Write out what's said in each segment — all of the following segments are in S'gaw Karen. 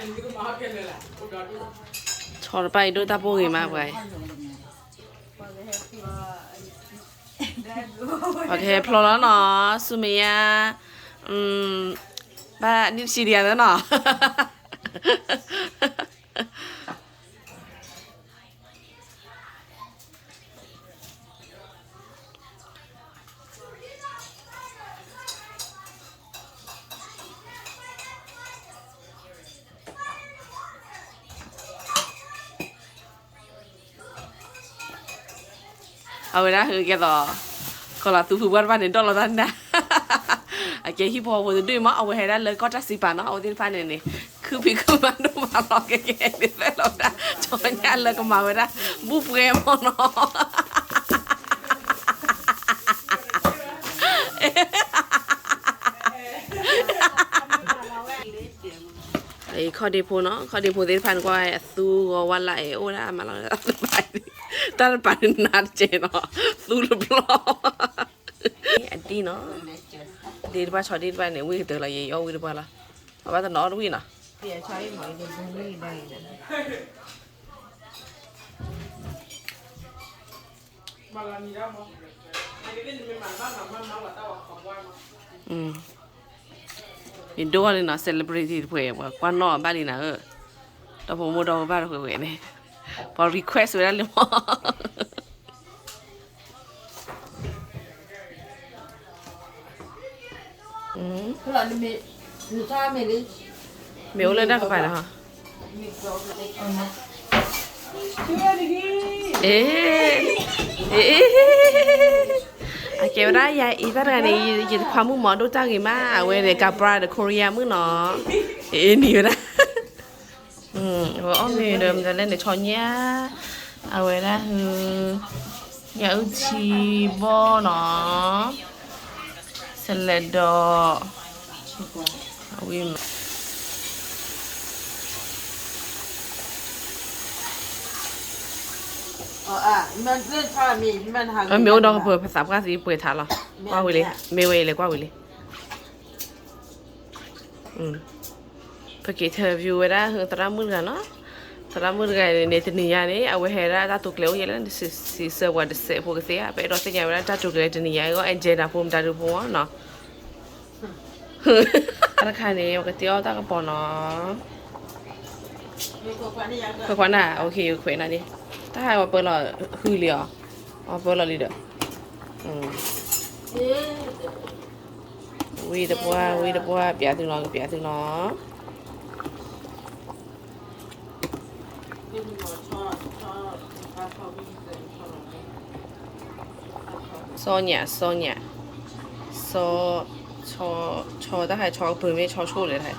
ဆီတပၢ်အံၤဒိၣ်တၢ်ပိၢ်ဂ့ၤမးပှၤအံၤ, ပှၤကဟဲဖျီလီၤနီၤ, ဆူမဲာ်ညါ, ဘၣ်နံၣ်တဆံဒံးယၤသၢနီၤ. အဝဲဒၣ်ဟဲကဲသိး, ကီၤလၤသူဖုဘၣ်တဖၣ်န့ၣ် ဒီၣ်လီၤတၢ်နၢ်, အကဲဟံၣ်ဖိဃီဖိတဒူၣ်အံၤမး အဝဲဟဲဒၣ်လၢကီၢ်တၢ်စံးပာ်နီၤ အဝဲသ့ၣ်တဖၣ်န့ၣ်န့ၣ်, ခုဖံးခုမၤဒိၣ်မးလီၤ ကဲကဲဒ်သိးလီၤဒၣ် ကၠီညၣ်လၢကမၤဝဲဒၣ် ဘူၣ်ပှဲၤမးနီၤ. ခီၣ်ဒ့ဖိနီၤ, ခီၣ်ဒ့ဖိသ့ၣ်တဖၣ်န့ၣ်ကွၢ်ဝဲအသူဂီၤဝါလၢအဲၣ်အိၣ်ဒၣ်မးလီၤ, တၢ်တပၤန့ၣ်နးတကဲးနီၤ, သူတဘျီ, အဒံၣ်နီၤ, ဒ့တပၤဆီဒ့တပၤန့ၣ် ဝံၣ်ကတၢၢ်လီၤ ယအီၣ်ဝံၣ်တပၤလီၤ, အဘၣ်တနီၤအီၣ်တဝံၣ်နီၤ. ယဒိၣ်န့ၣ်နီၤ celebrity တဖှဲး ပှၤကွၢ်နီၣ်ဘၣ်လံနၤဧၢ, ဒီဖိမိၢ်ဒီဖိပၢ်တဖှဲးဝဲန့ၣ်, ပှၤ request ဝဲဒၣ်လံမး. မ့ၢ်အိၣ်လၢတၢ်ကပၤဒီး, အ့, အ့, အကဲဝဲဒၣ်ယၤအံၤတၢ်တဂၤန့ၣ် ယတခွါမုၣ်မး ဒိၣ်တၢ်ဂ့ၤမး အဝဲန့ၣ် ကၤပှၢ်ဒီး Korea မုၣ်နီၤ, အ့နံၤဝဲဒၣ် အဝဲအီၣ်မ့ၤဒီး မတၤလဲၣ်န့ၣ် ဆီညၣ်, အဝဲဒၣ်ဟူ, ညၣ်အုၣ်ထံဘီၣ်နီၤ, ဆဲးလဲးဒီး, အဝဲ မ့ၢ်အိၣ်ဒီးကပၢၤ ပသးပှၢ်သံပှဲၤထးလီၤ, ကွၢ်ဝံၤလံ, မ့ၢ်ဝဲအံၤလဲၤကွၢ်ဝံၤလံ. ပက့ၤ interview ဝဲဒၣ်သရၣ်မုၣ်တဂၤနီၤ, သရၣ်မုၣ်တဂၤန့ၣ် တနံၤညါန့ၣ် အဝဲဟဲဒၣ်တၢ်တိာ်ကျဲၤအိၣ်ယဲလၢ စံးဆၢပှၤတစဲးဖိကသ့ဧါ, ပအဲၣ်ဒိးသ့ၣ်ညါဝဲဒၣ်တၢ်တိာ်ကျဲၤတနံၤညါအဂီၢ် agenda ဖိမတၤဒုးဖိမီၤနီၤ. တၢ်တခါန့ၣ် ပကတဲအီၣ်တၢ်ကပီၤနီၤ. ခွဲးခွါနၤ, အိၣ်ခ့ ခွဲးနၤန့ၣ်, တၢ်ဟးဝဲပၢလီၤဟုလံအီၤ, အပၢလီၤလံဒီး, ဝံတပှၢ် ဝံတပှၢ် ပျးသုနီၤ ကပျးသုနီၤ. စီညၣ် စီညၣ်, ဆီ, ဆီ, ဆီတၢ်ဟဲ ဆီကပၢၤမ့ၢ်ဆီဆိၣ်လဲၣ်တၢ်,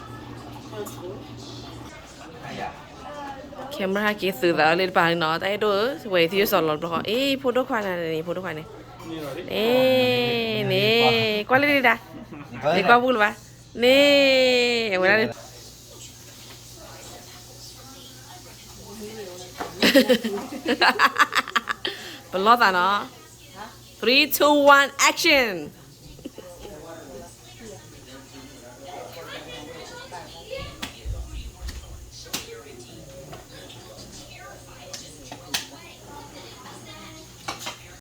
camera ဟဲက့ၤသုးသးလၢတပၤနီၤ, တၢ်အဲၣ်ဒိၣ်ဧၢ ဝဲသံစီၤလီၤတဘျီဃီ, အ့ ဖိဒိၣ်ခွါနၤန့ၣ် ဖိဒိၣ်ခွါန့ၣ်, န့ၣ်, န့ၣ်, ကွၢ်လၢဒၣ်, န့ၣ်ကွၢ်ပူၤလၢၤဘၣ်, န့ၣ်, အဝဲဒၣ် ပလီၢ်သးနီၤ, three, two, one, action.